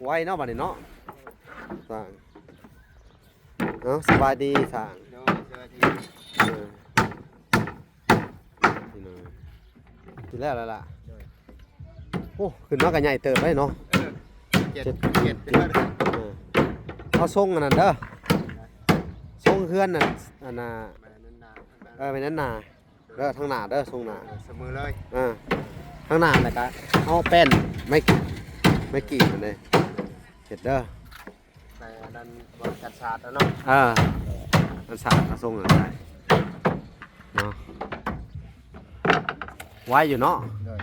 ໄວເນາະ ບັດນີ້ເນາະ ຊ່າງ. ເອົາ ສະບາຍດີຊ່າງ. ໂດຍ ສະບາຍດີ. ເອີ ພີ່ນ້ອງ ຊິແລ້ວແລ້ວລະ. ໂດຍ. ໂອ້ ຂຶ້ນມາກໍໃຫຍ່ເຕີບເດ້ເນາະ. ເອີ ເຈັດ ເຈັດ ເຈັດ ເຈັດ ເອີ ເອົາຊົງອັນນັ້ນເດີ ຊົງເຮືອນນັ້ນ ອັນນ່າ ແມ່ນນັ້ນນາ ເອີ ແມ່ນນັ້ນນາ. ເດີ ທາງໜ້າເດີ ຊົງໜ້າ ເອີ ສະເໝີເລີຍ. ເອີ ທາງໜ້າ ແລ້ວກະເອົາແປ້ນໄມ້ ໄມ້ກີດຫັ້ນເດ້ ເຮັດເດີ. ໃນອັນນັ້ນ ບໍລິສັດສາດແລ້ວເນາະ. ເອີ ອັນສາດເອົາຊົງນັ້ນໄດ້ເນາະ. ໄວຢູ່ເນາະ. ໂດຍ.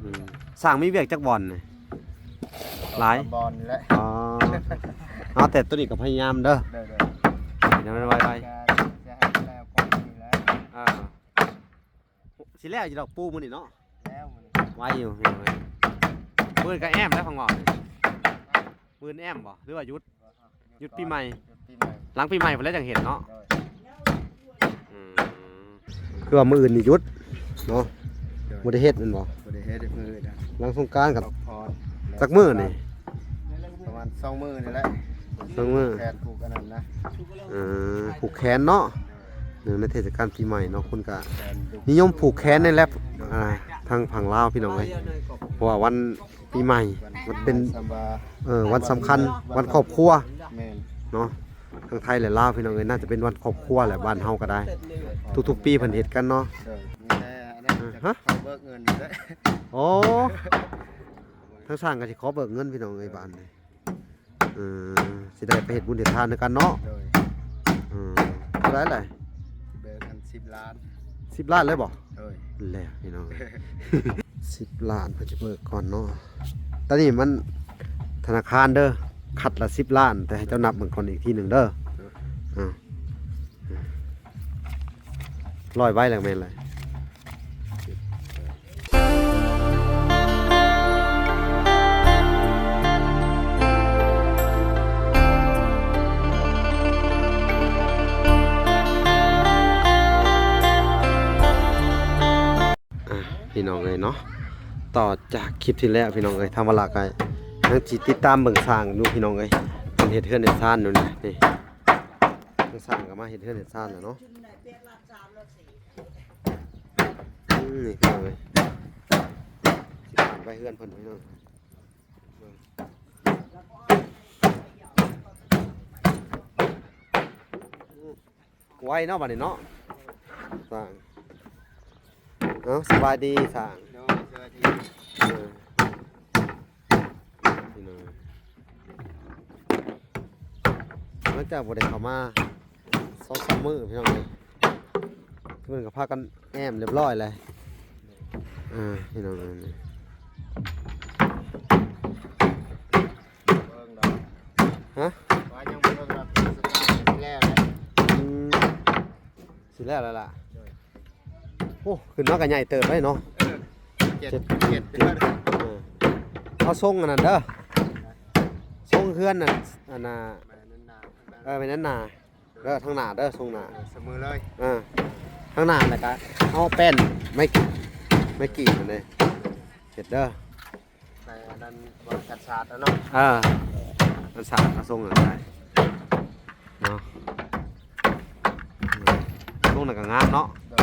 ອືມ ຊ່າງມີວຽກຈັກບ່ອນນີ້? ຫຼາຍ ສອງສາມບ່ອນນີ້ແຫຼະ. ອໍ ເອົາ ແຕ່ໂຕນີ້ກໍພະຍາຍາມເດີ. ໂດຍ ໂດຍ. ເຮັດໃຫ້ໄວໆ ກໍຈະໃຫ້ແລ້ວກ່ອນນີ້ແຫຼະ. ອ່າ ຊິແລ້ວຢູ່ດອກປູມື້ນີ້ເນາະ. ແລ້ວມື້ນີ້ ໄວຢູ່ ມື້ອື່ນກໍແອ້ມແລ້ວ ຟັງເວົ້ານີ້. ມື້ອື່ນແອ້ມບໍ່ ຫຼືວ່າຢຸດ? ຢຸດປີໃໝ່ ຢຸດປີໃໝ່ ຫຼັງປີໃໝ່ພຸ້ນແຫຼະຈັ່ງເຮັດເນາະ. ໂດຍ. ອືມ ຄືວ່າມື້ອື່ນນີ້ຢຸດເນາະ. ໂດຍ. ບໍ່ໄດ້ເຮັດແມ່ນບໍ່? ບໍ່ໄດ້ເຮັດມື້ອື່ນນະ ຫຼັງສົງການກັບ ພັກຜ່ອນ. ຈັກມື້ນີ້? ປະມານສອງມື້ນີ້ແຫຼະ ສອງມື້ ແຂນຜູກອັນນັ້ນນະ. ເອີ ຜູກແຂນເນາະ. ເນື່ອງໃນເທດສະການປີໃໝ່ເນາະ ຄົນກະນິຍົມຜູກແຂນນີ້ແຫຼະ ອ່າ ທາງຝັ່ງລາວ ພີ່ນ້ອງເອີຍ ເພາະວ່າວັນປີໃໝ່ ວັນເປັນ ເອີ ວັນສຳຄັນ ວັນຄອບຄົວ. ແມ່ນ. ເນາະ ທັງໄທ ແລະ ລາວ ພີ່ນ້ອງເອີຍ ໜ້າຈະເປັນວັນຄອບຄົວແຫຼະ ບ້ານເຮົາກໍໄດ້ ທຸກໆປີເພິ່ນເຮັດກັນເນາະ. ໂດຍ. ມີແຕ່ອັນນັ້ນ ເອີ ຈະ ຮະ ຂໍເບີກເງິນຢູ່ເດ້. ໂອ້ ທາງຊ່າງກໍຊິຂໍເບີກເງິນ ພີ່ນ້ອງເອີຍ ບ້ານນີ້. ເອີ ຊິໄດ້ໄປເຮັດບຸນເຮັດທານນຳກັນເນາະ. ໂດຍ. ເອີ ເທົ່າໃດລະ? ເບີກກັນສິບລ້ານ. ສິບລ້ານເລີຍບໍ່? ໂດຍ. ແລ້ວພີ່ນ້ອງ ສິບລ້ານເພິ່ນຈະເບີກກ່ອນເນາະ. ຕອນນີ້ມັນທະນາຄານເດີ ຄັດລະສິບລ້ານ ແຕ່ໃຫ້ເຈົ້ານັບເບິ່ງກ່ອນອີກທີໜຶ່ງເດີ. ໂດຍ. ອ່າ ຮ້ອຍໃບແລ້ວແມ່ນແຫຼະ. ອ່ະ ພີ່ນ້ອງເອີຍເນາະ ຕໍ່ຈາກຄລິບທີ່ແລ້ວ ພີ່ນ້ອງເອີຍ ທາງວາລະກະຍັງຊິຕິດຕາມເບິ່ງຊ່າງຢູ່ ພີ່ນ້ອງເອີຍ ເພິ່ນເຮັດເຮືອນເຮັດຊານຢູ່ນີ້. ນີ້ ທາງຊ່າງກໍມາເຮັດເຮືອນເຮັດຊານແລ້ວເນາະ. ອືມ ນີ້ພີ່ນ້ອງເອີຍ ຊິຂຶ້ນໄປເຮືອນເພິ່ນພີ່ນ້ອງ. ໄວເນາະ ບັດນີ້ເນາະ ຊ່າງ. ເອົາ ສະບາຍດີຊ່າງ. ໂດຍ ສະບາຍດີ. ເອີ ພີ່ນ້ອງ ຫຼັງຈາກບໍ່ໄດ້ເຂົ້າມາສອງສາມມື້ ພີ່ນ້ອງເອີຍ ເພິ່ນກໍພາກັນແອ້ມຮຽບຮ້ອຍແລ້ວ. ອ່າ ພີ່ນ້ອງເອີຍ ເບິ່ງດອກ ຮະ ວ່າຍັງບໍ່ເບິ່ງດອກ ແລ້ວແຫຼະ. ອືມ ຊິແລ້ວແລ້ວລະ. ໂດຍ. ໂອ້ ຂຶ້ນມາກໍໃຫຍ່ເຕີບໄດ້ເນາະ. ເອີ ເຈັດ ເຈັດ ເຈັດ ເອີ ເອົາຊົງອັນນັ້ນເດີ ຊົງເຮືອນນັ້ນ ອັນນ່າ ແມ່ນນັ້ນນາ ເອີ ແມ່ນນັ້ນນາ ເດີ ທາງໜ້າເດີ ຊົງໜ້າ ເອີ ສະເໝີເລີຍ. ເອີ ທາງໜ້າ ແລ້ວກະເອົາແປ້ນໄມ້ ໄມ້ກີດຫັ້ນເດ້ ເຮັດເດີ. ໃນອັນນັ້ນ ບໍລິສັດສາດແລ້ວເນາະ. ເອີ ມັນສາດ ເອົາຊົງນັ້ນໄດ້ເນາະ. ຊົງນັ້ນກໍງາມເນາະ. ໂດຍ.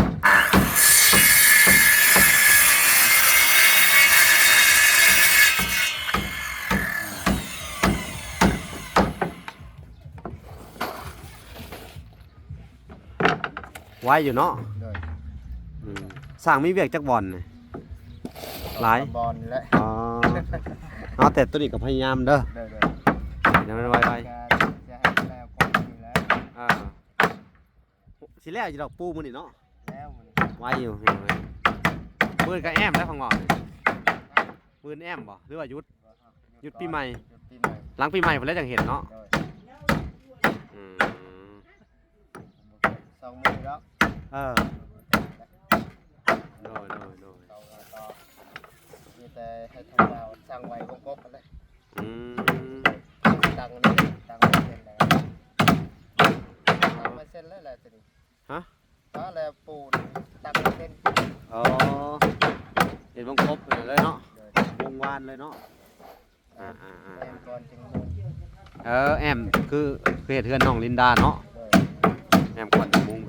ໄວຢູ່ເນາະ. ໂດຍ. ອືມ ຊ່າງມີວຽກຈັກບ່ອນນີ້? ຫຼາຍ ສອງສາມບ່ອນນີ້ແຫຼະ. ອໍ ເອົາ ແຕ່ໂຕນີ້ກໍພະຍາຍາມເດີ. ໂດຍ ໂດຍ. ເຮັດໃຫ້ໄວໆ ກໍຈະໃຫ້ແລ້ວກ່ອນນີ້ແຫຼະ. ອ່າ ຊິແລ້ວຢູ່ດອກປູມື້ນີ້ເນາະ. ແລ້ວມື້ນີ້ ໄວຢູ່ ມື້ອື່ນກໍແອ້ມແລ້ວ ຟັງເວົ້ານີ້. ມື້ອື່ນແອ້ມບໍ່ ຫຼືວ່າຢຸດ? ຢຸດປີໃໝ່ ຢຸດປີໃໝ່ ຫຼັງປີໃໝ່ພຸ້ນແຫຼະຈັ່ງເຮັດເນາະ. ໂດຍ. ອືມ ສອງມື້ດອກ. ເອີ ໂດຍ ໂດຍ ໂດຍ. ເອົາ ກໍມີແຕ່ໃຫ້ທາງລາວສ້າງໄວ້ວົງກົບຫັ້ນແຫຼະ. ອືມ ຕັ້ງນີ້ ຕັ້ງໄວ້ເຊັ່ນໃດ ຕັ້ງໄວ້ເຊັ່ນແລ້ວແຫຼະ ໂຕນີ້. ຮະ? ກໍແລ້ວປູນຕັ້ງເຊັ່ນ. ອໍ ເຮັດວົງກົບເລີຍເນາະ. ໂດຍ. ວົງວານເລີຍເນາະ. ອ່າໆໆ ແມ່ນ ໂຕ ເອີ ແອ້ມ ຄື ຄືເຮັດເຮືອນນ້ອງລິນດາເນາະ. ແອ້ມຄວັນຕະມຸງ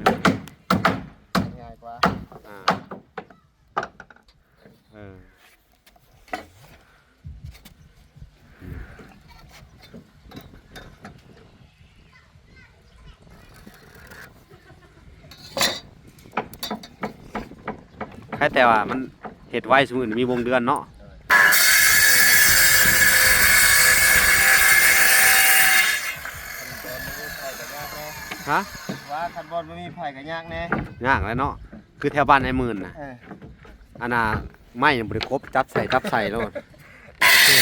ງ່າຍກວ່າ. ອ່າ ເອີ ໃຄແຕ່ວ່າມັນເຮັດໄວ ຊຸມື້ນີ້ມີວົງເດືອນເນາະ. ຮະ? ວ່າຄັນບ່ອນບໍ່ມີໃຜກໍຍາກແດ່. ຍາກແຫຼະເນາະ. ຄືແຖວບ້ານອ້າຍໝື່ນນະ ເອີ ອັນນ່າ ໄມ້ນະບໍ່ໄດ້ກົບ ຈັບໃສ່ ຈັບໃສ່ໂລດ. ເອີ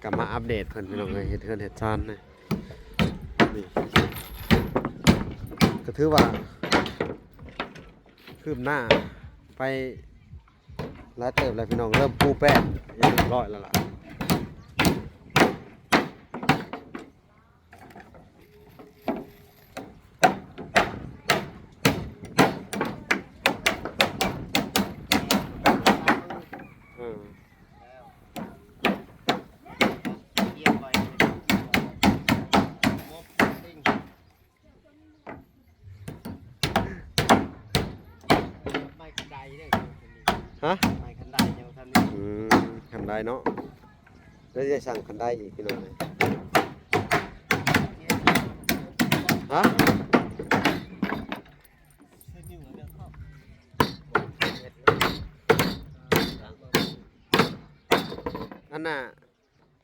ກໍມາອັບເດດເພິ່ນ ພີ່ນ້ອງເອີຍ ເຮັດເຮືອນເຮັດຊານນີ້ ນີ້ ກໍຖືວ່າຄືບໜ້າໄປ ຫຼາຍເຕີບແລ້ວພີ່ນ້ອງ ເລີ່ມປູແປ້ນຮຽບຮ້ອຍແລ້ວລະ. ໄມ້ຄັນໄດເດ້ ຮະ? ໄມ້ຄັນໄດເຈົ້າຄັນນີ້ ອືມ ຄັນໄດເນາະ ແລ້ວຈະສັ່ງຄັນໄດອີກພີ່ນ້ອງເອີຍ ຮະ? ອັນນ່າ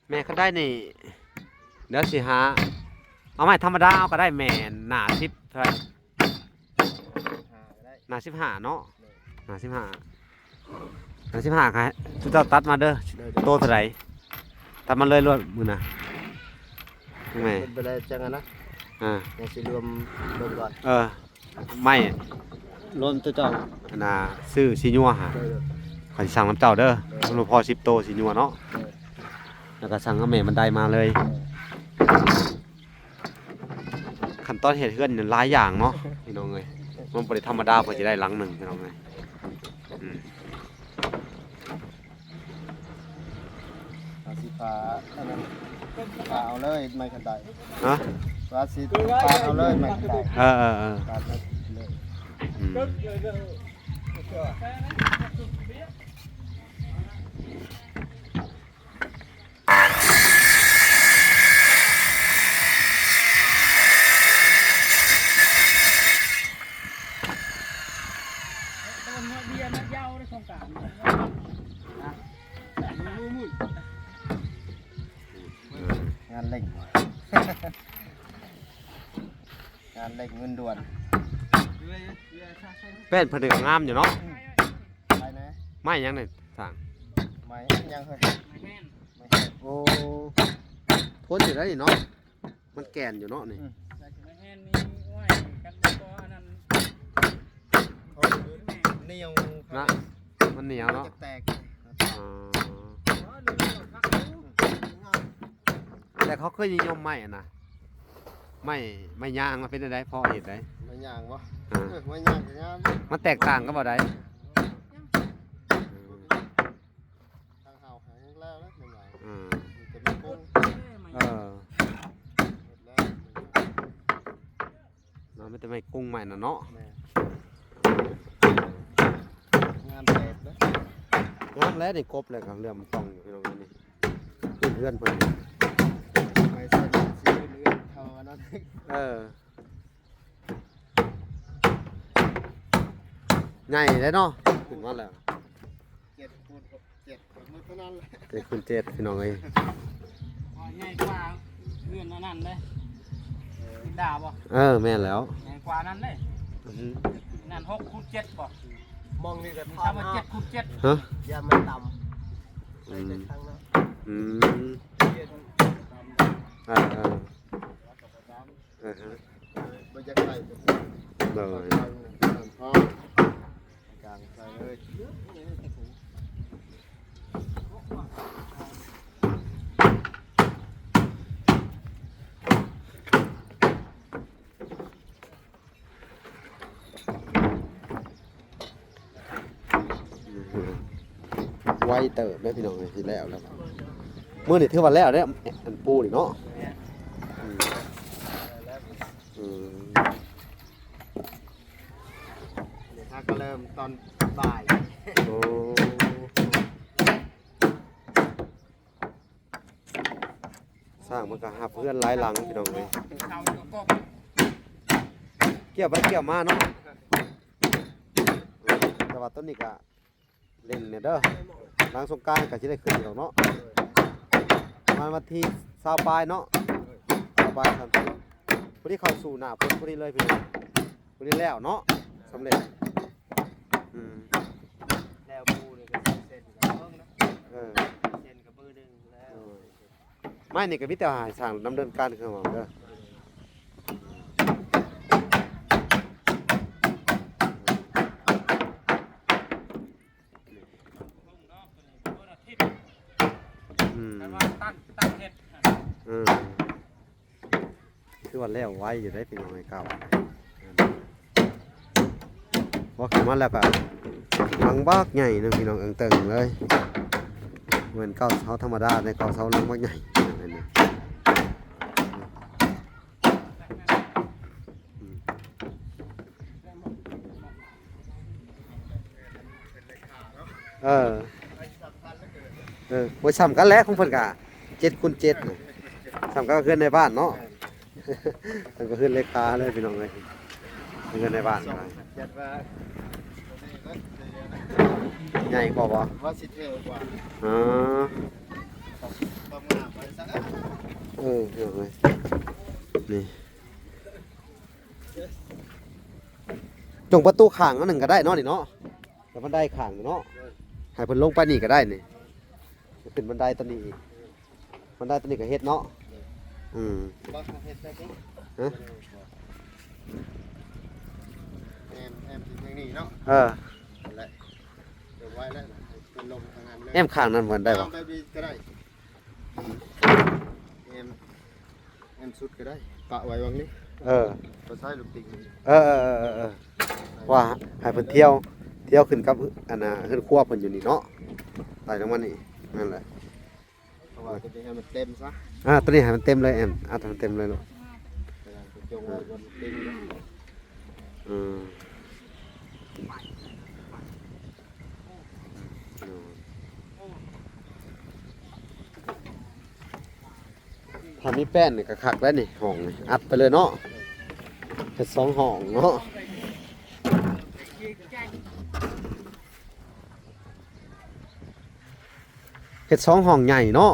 ແມ່ນຄັນໄດນີ້ ດຽວຊິຫາ ເອົາໄມ້ທຳມະດາເອົາກໍໄດ້ແມ່ ໜ້າສິບເທົ່າໃດ? ໜ້າສິບຫ້າເນາະ ໜ້າສິບຫ້າ ໜ້າສິບຫ້າ ໃຫ້ເຈົ້າຕັດມາເດີ ໂຕເທົ່າໃດ ຕັດມາເລີຍໂລດມື້ໜ້າ ແມ່ນ ເປັນໄປໄດ້ຈັ່ງຫັ້ນນະ ອ່າ ຍັງຊິລວມເບິ່ງກ່ອນ ເອີ. ໄມ້ລ້ນຕົວເຈົ້າ ອັນນ່າ ຊື້ສີຍົວຫາ ໂດຍໆ ຂ້ອຍຊິສັ່ງນຳເຈົ້າເດີ ໂດຍ ມັນບໍ່ພໍສິບໂຕສີຍົວເນາະ ໂດຍ ແລ້ວກໍສັ່ງເອົາແມ່ມັນໄດມາເລີຍ ໂດຍ ຂັ້ນຕອນເຮັດເຮືອນນີ້ຫຼາຍຢ່າງເນາະ ພີ່ນ້ອງເອີຍ ມັນບໍ່ໄດ້ທຳມະດາ ເພື່ອຊິໄດ້ຫຼັງໜຶ່ງ ພີ່ນ້ອງເອີຍ ອືມ. ວ່າຊິປາ ອັນນັ້ນ ປາເອົາເລີຍໄມ້ຄັນໄດ ຮະ? ວ່າຊິປາເອົາເລີຍໄມ້ຄັນໄດ ເອີໆໆ ປາເອົາເລີຍ ອືມ. ງານເລັ່ງ ງານເລັ່ງເງິນດ່ວນ ແປ້ນເພິ່ນກໍງາມຢູ່ເນາະ ອືມ ໄປແດ່ ໄມ້ຫຍັງນີ້ຊ່າງ ໄມ້ຫຍັງເຮີ້ຍ ໄມ້ແຮນ ໄມ້ແຮນ ໂອ້ ທົນຢູ່ໄດ໋ນີ້ເນາະ ມັນແກ່ນຢູ່ເນາະນີ້ ອືມ ແຮນນີ້ ໂອ້ຍ ກັນບໍ່ ອັນນັ້ນ ໂອ້ຍ ໜຽວ ນະ ມັນໜຽວເນາະ ມັນຈະແຕກ ອໍ ແຕ່ເຂົາເຄີຍນິຍົມໄມ້ຫັ້ນນະ ໄມ້ ໄມ້ຍາງມັນເປັນຈັ່ງໃດ ພໍເຮັດໄດ້ ໄມ້ຍາງບໍ່ ອ່າ ເອີ ໄມ້ຍາງກໍງາມ ມັນແຕກຕ່າງກັນບໍ່ໄດ໋ ທາງເຮົາຫາແລ້ວນະ ອືມ ມີແຕ່ໄມ້ກົງ ເອີ ເນາະ ມີແຕ່ໄມ້ກົງໄມ້ນັ້ນເນາະ ແມ່ນ ງາມແຕກເດ້ ງາມແລ້ວນີ້ ກົບແລ້ວກໍເຫຼື້ອມປ່ອງຢູ່ ພີ່ນ້ອງ ນີ້ ເຮືອນເພິ່ນ ໄມ້ເສັ້ນສີເຫຼືອງເທົ່າອັນນັ້ນ ເອີ. ໃຫຍ່ເດ້ເນາະ ຂຶ້ນມາແລ້ວ ເຈັດຄູນເຈັດ ເທົ່ານັ້ນແຫຼະ ເຈັດຄູນເຈັດ ພີ່ນ້ອງເອີຍ ໃຫຍ່ກວ່າເຮືອນອັນນັ້ນເດ້ ເອີ ດາບໍ່ ເອີ ແມ່ນແລ້ວ ໃຫຍ່ກວ່ານັ້ນເດ້ ອືຮຶ ນັ້ນຫົກຄູນເຈັດບໍ່ ມອງນີ້ກໍ ມີຄຳວ່າເຈັດຄູນເຈັດ ຮະ ຢ່າມັນຕ່ຳ ອືມ ໃສ່ແຕ່ທາງນອກ ອືມ ເອີ ເອີ ເອີ ບໍ່ຢາກໃສ່ ໂດຍ ກາງໃສ່ເລີຍ. ໄວເຕີບເດ້ພີ່ນ້ອງເອີຍ ຊິແລ້ວແລ້ວ ມື້ນີ້ຖືວ່າແລ້ວເດ້ ອັນປູນີ້ເນາະ ແມ່ນ ອືມ ອືມ ດຽວເຮົາກໍເລີ່ມຕອນບ່າຍ ໂອ້. ຊ່າງເພິ່ນກໍຮັບເຮືອນຫຼາຍຫຼັງພີ່ນ້ອງເອີຍ ກ່ຽວໄປກ່ຽວມາເນາະ ແຕ່ວ່າຕອນນີ້ກໍເລັ່ງແດ່ເດີ ຫຼັງສົງການກໍຊິໄດ້ຂຶ້ນອີກດອກເນາະ ປະມານວັນທີຊາວປາຍເນາະ ຊາວປາຍ ສາມສິບ ພໍດີເຂົ້າສູ່ໜ້າຝົນພໍດີເລີຍພີ່ນ້ອງ ພໍດີແລ້ວເນາະ ສຳເລັດ ອືມ ແລ້ວປູນີ້ກໍເຊັນກັບເບິ່ງນະ ເອີ ເຊັນກັບມືໜຶ່ງແລ້ວ ໂອ້ຍ. ໄມ້ນີ້ກໍມີແຕ່ໃຫ້ຊ່າງດຳເນີນການຄືເຮົາເດີ ອືມ ຄັນວ່າຕັ້ງ ຕັ້ງເຮັດ ອືມ ຄືວ່າແລ້ວໄວຢູ່ເດ້ພີ່ນ້ອງເອີຍ ເກົ່າ ພໍຂຶ້ນມາແລ້ວກໍຫຼັງບັກໃຫຍ່ໜຶ່ງພີ່ນ້ອງ ເອີງເຕີງເລີຍ ບໍ່ແມ່ນເກົ້າເສົາທຳມະດາເດ້ ເກົ້າເສົາຫຼັງບັກໃຫຍ່ ເອີ ເອີ ໂອ້ຍ ສ່ຳກັນແຫຼະ ຂອງເພິ່ນກະເຈັດຄູນເຈັດ ສ່ຳກັບເຮືອນໃນບ້ານເນາະ ເພິ່ນກໍເຮືອນເລຂາເລີຍພີ່ນ້ອງເອີຍ ເຮືອນໃນບ້ານກໍໄດ້ ໃຫຍ່ກວ່າບໍ່? ວ່າຊິເທກວ່າ ອໍ ເອີ ພີ່ນ້ອງເອີຍ ນີ້ ຈົ່ງປະຕູຂ້າງອັນໜຶ່ງກໍໄດ້ເນາະນີ້ເນາະ ແຕ່ບັນໄດຂ້າງເນາະ ໃຫ້ເພິ່ນລົງໄປນີ້ກໍໄດ້ນີ້ ຂຶ້ນບັນໄດຕົວນີ້ອີກ ບັນໄດຕົວນີ້ກໍເຮັດເນາະ ອືມ ບໍ່ເຮັດໄດ້ຕິ ຮະ ແອ້ມ ແອ້ມທີ່ທາງນີ້ເນາະ ເອີ ນັ້ນແຫຼະ ດຽວໄວ້ແລ້ວ ເປັນລົງທາງນັ້ນເລີຍ ແອ້ມຂ້າງນັ້ນບໍ່ໄດ້ບໍ່? ແບບນີ້ກໍໄດ້ ແອ້ມ ແອ້ມສຸດກໍໄດ້ ປະໄວ້ຫວ່າງນີ້ ເອີ ບໍ່ໃຊ້ລູກຕິງ ເອີ ເອີ ເອີ ເອີ ເອີ ວ່າໃຫ້ເພິ່ນທ່ຽວ ທ່ຽວຂຶ້ນກັບ ອັນນ່າ ເຮືອນຄົວເພິ່ນຢູ່ນີ້ເນາະ ໄຕ່ລົງມານີ້ ນັ້ນແຫຼະ ເພາະວ່າຕົວນີ້ໃຫ້ມັນເຕັມຊະ ອ່າ ຕົວນີ້ໃຫ້ມັນເຕັມເລີຍ ແອມ ອັດໃຫ້ມັນເຕັມເລີຍລູກ ເວລາໄປຈົ່ງໄວ້ບົນຕີນ ອືມ ຖ້າມີແປ້ນນີ້ກໍຄັກໄດ໋ນີ້ ຫ້ອງນີ້ ອັດໄປເລີຍເນາະ ເຮັດສອງຫ້ອງເນາະ. ເຮັດສອງຫ້ອງໃຫຍ່ເນາະ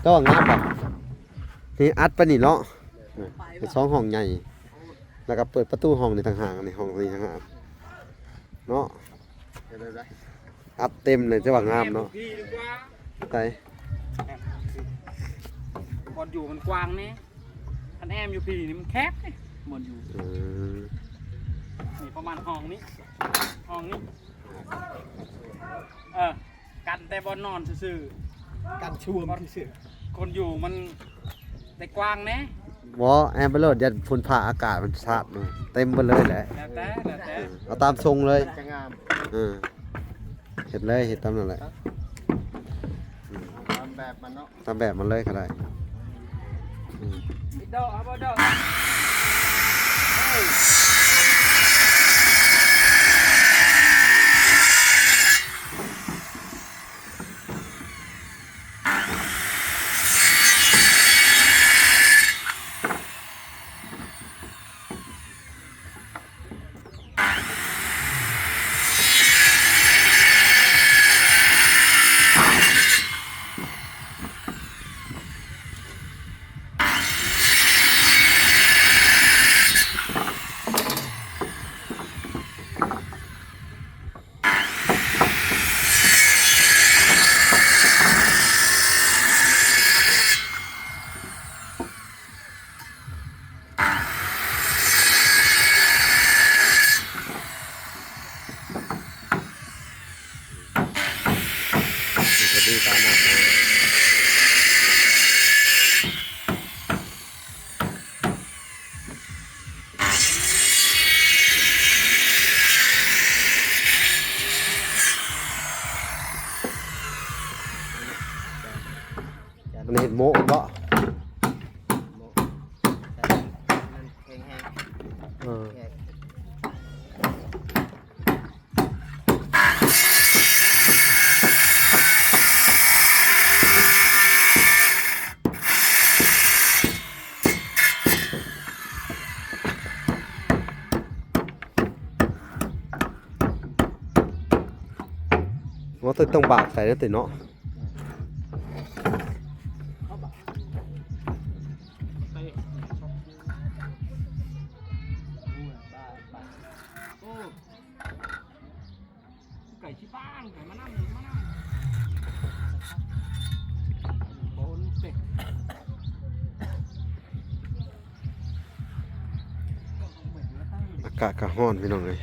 ແຕ່ວ່າງາມບໍ່ ນີ້ອັດໄປນີ້ເນາະ ເຮັດສອງຫ້ອງໃຫຍ່ ແລ້ວກໍເປີດປະຕູຫ້ອງນີ້ຕ່າງຫາກ ອັນນີ້ຫ້ອງນີ້ຕ່າງຫາກເນາະ ເຮັດໄດ້ ອັດເຕັມເລີຍ ແຕ່ວ່າງາມເນາະ ໃສ ບ່ອນຢູ່ມັນກວ້າງແດ່ ຄັນແອ້ມຢູ່ພີ້ນີ້ມັນແຄບເດ້ ບ່ອນຢູ່ ອືມ ນີ້ປະມານຫ້ອງນີ້ ຫ້ອງນີ້ ເອີ ກັນແຕ່ບ່ອນນອນຊື່ໆ ກັນຊ່ວງຊື່ໆ ຄົນຢູ່ມັນໄດ້ກວ້າງແດ່ ບໍ່ ແອ້ມໄປໂລດ ຢ້ານຝຸ່ນຟ້າອາກາດມັນສາດ ເຕັມໄປເລີຍແຫຼະ ແລ້ວແຕ່ ແລ້ວແຕ່ ເອີ ເອົາຕາມຊົງເລີຍ ມັນຈະງາມ ເອີ ເຮັດເລີຍ ເຮັດຕາມນັ້ນແຫຼະ ຕາມແບບມັນເນາະ ຕາມແບບມັນເລີຍກໍໄດ້ ອືມ ດອກ ເອົາບໍ່ດອກ ເອີ. ອັນນີ້ເຮັດໂມະເບາະ ໂມະ ໃສ່ມັນແຂງແຮງ ເອີ ແຂງ. ວ່າຕ້ອງບາກໃສ່ເດີເນາະ ໂອ້ ໄກ່ທີ່ບ້าน ไก่มานั่ง มานั่ง โดนเตะ อากาศก็ร้อนพี่น้องเอ้ย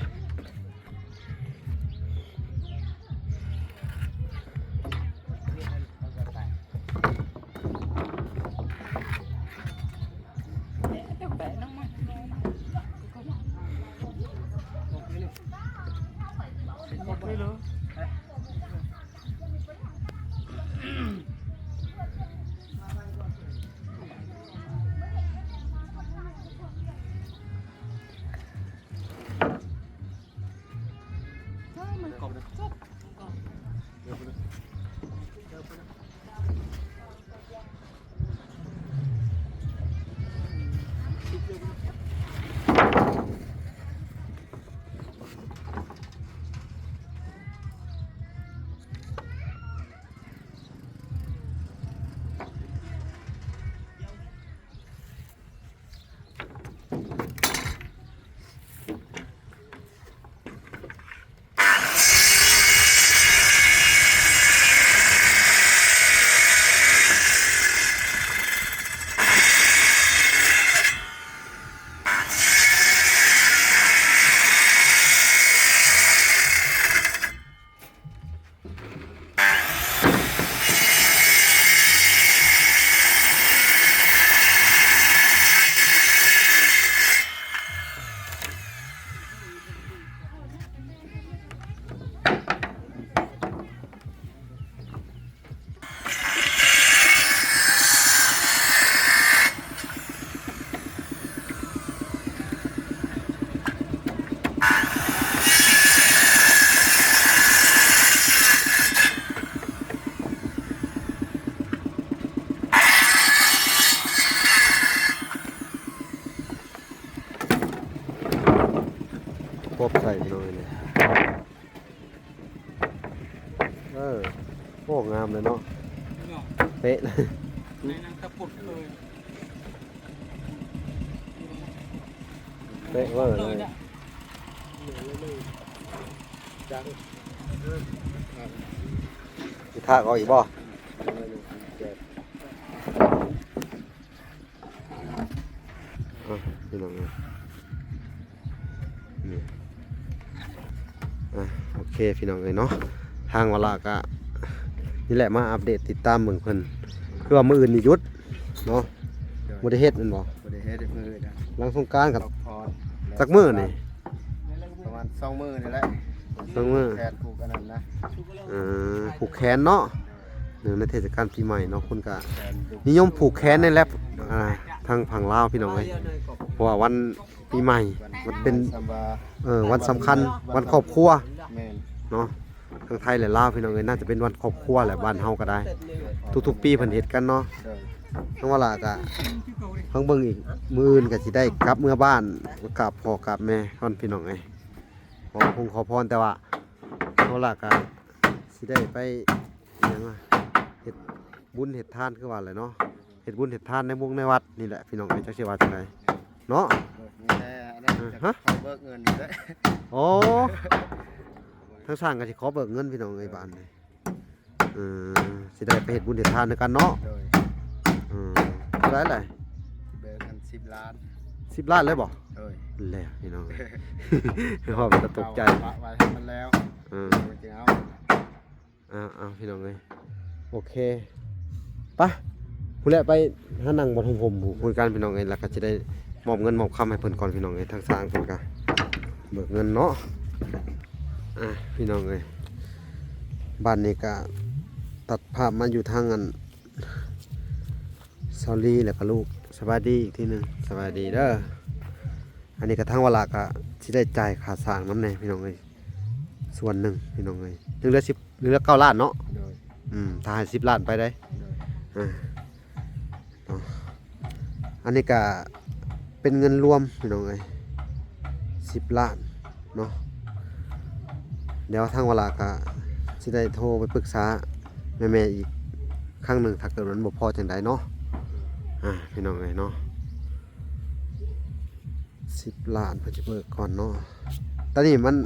ກວບໃສ່ໜ້ອຍນີ້ ເອີ ໂອ້ ງາມເລີຍເນາະ ເນາະ ເປະເລີຍ ໃນນັ້ນກະປົດເລີຍ ເປະເວີເລີຍ ເລີຍນະ ຈັງ ຊິຖາກອອກອີກບໍ່? ອ່ະ ພີ່ນ້ອງເອີຍ ນີ້ ອ່ະ ໂອເຄ ພີ່ນ້ອງເອີຍເນາະ ທາງວາລາກະ ນີ້ແຫຼະ ມາອັບເດດຕິດຕາມເບິ່ງເພິ່ນ ຄືວ່າມື້ອື່ນນີ້ຢຸດເນາະ ໂດຍ ບໍ່ໄດ້ເຮັດແມ່ນບໍ່? ບໍ່ໄດ້ເຮັດມື້ອື່ນນະ ຫຼັງສົງການກັບ ພັກຜ່ອນ ຈັກມື້ນີ້? ປະມານສອງມື້ນີ້ແຫຼະ ສອງມື້ ແຜນຜູກອັນນັ້ນນະ ເອີ ຜູກແຂນເນາະ ເນື່ອງໃນເທດສະການປີໃໝ່ເນາະ ຄົນກະນິຍົມຜູກແຂນນີ້ແຫຼະ ອ່າ ທາງຝັ່ງລາວພີ່ນ້ອງເອີຍ ເພາະວ່າວັນປີໃໝ່ ວັນ ມັນເປັນ ເອີ ວັນສຳຄັນ ວັນຄອບຄົວ ແມ່ນ ເນາະ ທັງໄທແລະລາວພີ່ນ້ອງເອີຍ ໜ້າຈະເປັນວັນຄອບຄົວແຫຼະ ບ້ານເຮົາກໍໄດ້ ທຸກໆປີເພິ່ນເຮັດກັນເນາະ ໂດຍ ທາງວາລາກະ ເບິ່ງອີກ ມື້ອື່ນກໍຊິໄດ້ກັບເມືອບ້ານ ມາກາບພໍ່ກາບແມ່ກ່ອນພີ່ນ້ອງເອີຍ ຂໍພົງຂໍພອນ ແຕ່ວ່າເຮົາລະກະຊິໄດ້ໄປ ອີຫຍັງວະ ເຮັດບຸນເຮັດທານຄືວ່າແຫຼະເນາະ ເຮັດບຸນເຮັດທານໃນວົງໃນວັດນີ້ແຫຼະພີ່ນ້ອງເອີຍ ຈັກຊິວ່າຈັ່ງໃດເນາະ ມີແຕ່ອັນນັ້ນ ຮະ ຂໍເບີກເງິນເດີ ໂອ້ ທາງຊ່າງກໍຊິຂໍເບີກເງິນພີ່ນ້ອງເອີຍ ບາດນີ້ ເອີ ຊິໄດ້ໄປເຮັດບຸນເຮັດທານນຳກັນເນາະ ໂດຍ ເອີ ເທົ່າໃດລະ? ເບີກກັນສິບລ້ານ ສິບລ້ານເລີຍບໍ່? ໂດຍ ແລ້ວພີ່ນ້ອງ ເຮົາເປັນຕາຕົກໃຈ ເອົາປະໄວ້ໃຫ້ມັນແລ້ວ ເອີ ຈຶ່ງເອົາ ເອົາ ເອົາ ພີ່ນ້ອງເອີຍ ໂອເຄ ໄປ ພຸ້ນແຫຼະ ໄປຫານັ່ງບ່ອນຮົ່ມໆ ພຸ້ນ ຄຸຍກັນພີ່ນ້ອງເອີຍ ແລ້ວກໍຊິໄດ້ມອບເງິນມອບຄຳໃຫ້ເພິ່ນກ່ອນພີ່ນ້ອງເອີຍ ທາງຊ່າງເພິ່ນກໍເບີກເງິນເນາະ ອ່າ ພີ່ນ້ອງເອີຍ ບາດນີ້ກໍຕັດພາບມາຢູ່ທາງອັນ ສາວລີ ແລ້ວກໍລູກ ສະບາຍດີອີກທີໜຶ່ງ ສະບາຍດີເດີ. ອັນນີ້ກໍທາງວາລະກໍຊິໄດ້ຈ່າຍຄ່າສ້າງນຳແດ່ພີ່ນ້ອງເອີຍ ສ່ວນໜຶ່ງພີ່ນ້ອງເອີຍ ຍັງເຫຼືອສິບ ຍັງເຫຼືອເກົ້າລ້ານເນາະ. ໂດຍ ອືມ ຖ້າໃຫ້ສິບລ້ານໄປໄດ໋. ໂດຍ ອ່າ ເນາະ ອັນນີ້ກະເປັນເງິນລວມພີ່ນ້ອງເອີຍ ສິບລ້ານເນາະ. ດຽວທາງວາລະກະຊິໄດ້ໂທໄປປຶກສາແມ່ໆອີກຄັ້ງໜຶ່ງ ຖ້າເກີດມັນບໍ່ພໍຈັ່ງໃດເນາະ. ອ່າ ພີ່ນ້ອງເອີຍເນາະ ສິບລ້ານເພິ່ນຊິເບີກກ່ອນເນາະ. ຕອນນີ້ມັນ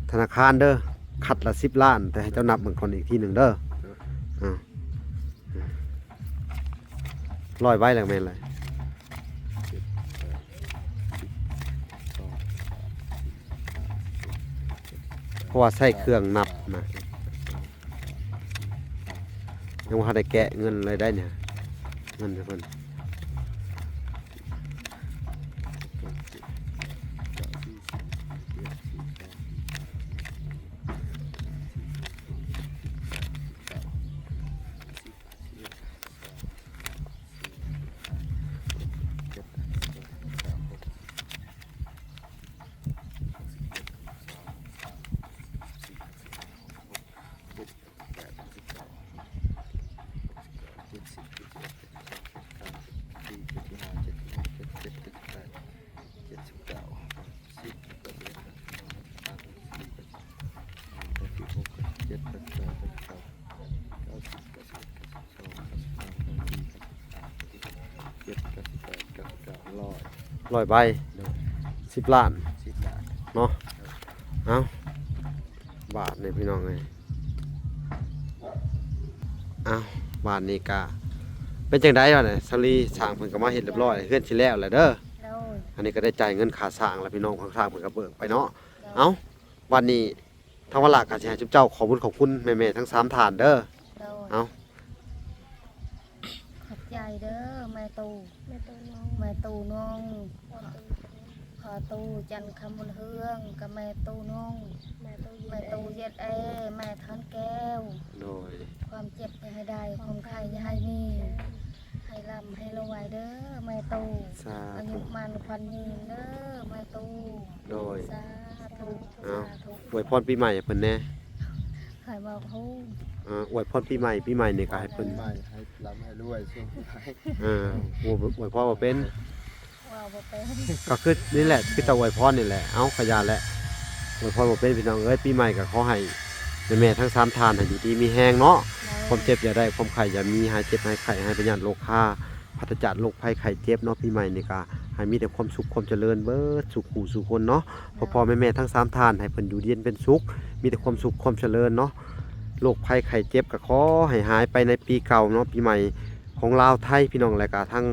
ທະນາຄານເດີ ຄັດລະສິບລ້ານ ແຕ່ໃຫ້ເຈົ້ານັບເບິ່ງກ່ອນອີກທີໜຶ່ງເດີ. ອ່າ ຮ້ອຍໃບແລ້ວແມ່ນແຫຼະ ເພາະວ່າໃຊ້ເຄື່ອງນັບນະ ຍັງບໍ່ທັນໄດ້ແກະເງິນເລີຍໄດ໋ນີ້ ເງິນເພິ່ນ. เจ็ด แปด เก้า สิบ เก้า สิบเอ็ด เก้า สิบสอง เก้า สิบสาม เก้า สิบสี่ เก้า สิบห้า เก้า สิบหก เจ็ด แปด เก้า สิบเก้า ร้อย ร้อยใบ โดย สิบล้าน สิบล้าน เนาะ โดย เอ้า บาดนี้พี่น้องเอ้ย เอ้า บาดนี้กะ เป็นจั่งใด๋วะเนี่ย สาลี ช่างเพิ่นก็มาเฮ็ดเรียบร้อย เฮือนสิแล้วแหละเด้อ โดย อันนี้ก็ได้จ่ายเงินค่าช่างแล้วพี่น้อง ช่างเพิ่นก็เบิกไปเนาะ โดย เอ้า บาดนี้ ทางวาระก็สิให้ซุมเจ้าขอบุญขอบคุณแม่ๆ ทั้งสามท่านเด้อ โดย เอ้า ขอบใจเด้อ แม่ตู้ แม่ตู้น้อง แม่ตู้น้อง พ่อตู้ พ่อตู้จันทร์คำบุญเฮือง กับแม่ตู้น้อง แม่ตู้ แม่ตู้เย็ดแอ แม่ทอนแก้ว โดย ความเจ็บอย่าให้ได้ ความไข้อย่าให้มี ให้ร่ำให้รวยเด้อแม่ตู้ สาธุ อายุมั่นขวัญยืนเด้อแม่ตู้ โดย สาธุ เอ้า สาธุ อวยพรปีใหม่ให้เพิ่นแหน่ ใครบอกฮู้ อ่า อวยพรปีใหม่ ปีใหม่นี่ก็ให้เพิ่น ปีใหม่ให้ร่ำให้รวย ช่วงปีใหม่ เออ อวย อวยพรบ่เป็น เว้าบ่เป็น ก็คือนี่แหละ คือจะอวยพรนี่แหละ เอ้า ขะยาแหละ อวยพรบ่เป็นพี่น้องเอ้ย ปีใหม่ก็ขอให้แม่ๆ ทั้งสามท่านให้อยู่ดีมีแฮงเนาะ โดย ความเจ็บอย่าได้ ความไข้อย่ามี หายเจ็บหายไข้ หายพยาธิโรคา ปราศจากโรคภัยไข้เจ็บเนาะ ปีใหม่นี่ก็ให้มีแต่ความสุขความเจริญเบิดสู่คู่สู่คนเนาะ โดย พ่อๆ แม่ๆ ทั้งสามท่านให้เพิ่นอยู่เย็นเป็นสุข มีแต่ความสุขความเจริญเนาะ โรคภัยไข้เจ็บก็ขอให้หายไปในปีเก่าเนาะ ปีใหม่ ของลาวไทยพี่น้อง แล้วก็ทาง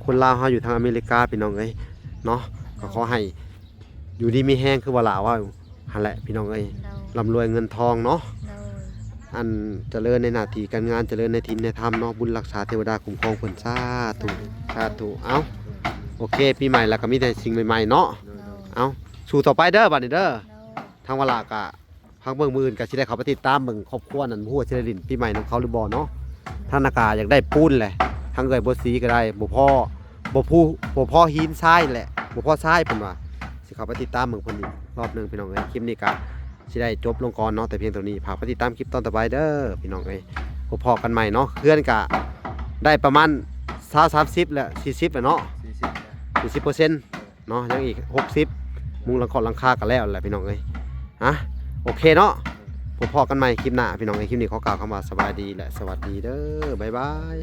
คนลาวเฮาอยู่ทางอเมริกาพี่น้องเอ้ยเนาะ ก็ขอให้อยู่ดีมีแฮงคือว่าหล่าเว้าหั่นแหละพี่น้องเอ้ย โดย ร่ำรวยเงินทองเนาะ โดย อันเจริญในหน้าที่การงาน เจริญในศีลในธรรมเนาะ บุญรักษาเทวดาคุ้มครองเพิ่น สาธุ สาธุ เอ้า โอเค ปีใหม่แล้วก็มีแต่สิ่งใหม่ๆ เนาะ โดย เอ้า สู้ต่อไปเด้อบัดนี้เด้อ โดย ทางวาระก็ พักเบิ่ง มื้ออื่นก็สิได้เข้าไปติดตามเบิ่งครอบครัวนั้น บ่ฮู้ว่าสิได้หลิ้นปีใหม่นำเขาหรือบ่เนาะ ทางนาก็อยากได้ปูนแหละ ทางเอื้อยบัวศรีก็ได้ บ่พอ บ่พอ บ่พอหินทรายแหละ บ่พอทรายเพิ่นว่า สิเข้าไปติดตามเบิ่งเพิ่นอีกรอบหนึ่งพี่น้องเอ้ย คลิปนี้ก็สิได้จบลงก่อนเนาะ แต่เพียงเท่านี้ ฝากไปติดตามคลิปตอนต่อไปเด้อพี่น้องเอ้ย พบพ้อกันใหม่เนาะ เฮือนก็ได้ประมาณซาว สามสิบ แล้ว สี่สิบ แล้วเนาะ สี่สิบ แล้ว สี่สิบเปอร์เซ็นต์ เนาะ ยังอีกหกสิบ มุงหลังคา หลังคาก็แล้วแหละพี่น้องเอ้ย ฮะ โอเคเนาะ พบพ้อกันใหม่คลิปหน้าพี่น้องเอ้ย คลิปนี้ขอกล่าวคำว่าสบายดีและสวัสดีเด้อ บ๊ายบาย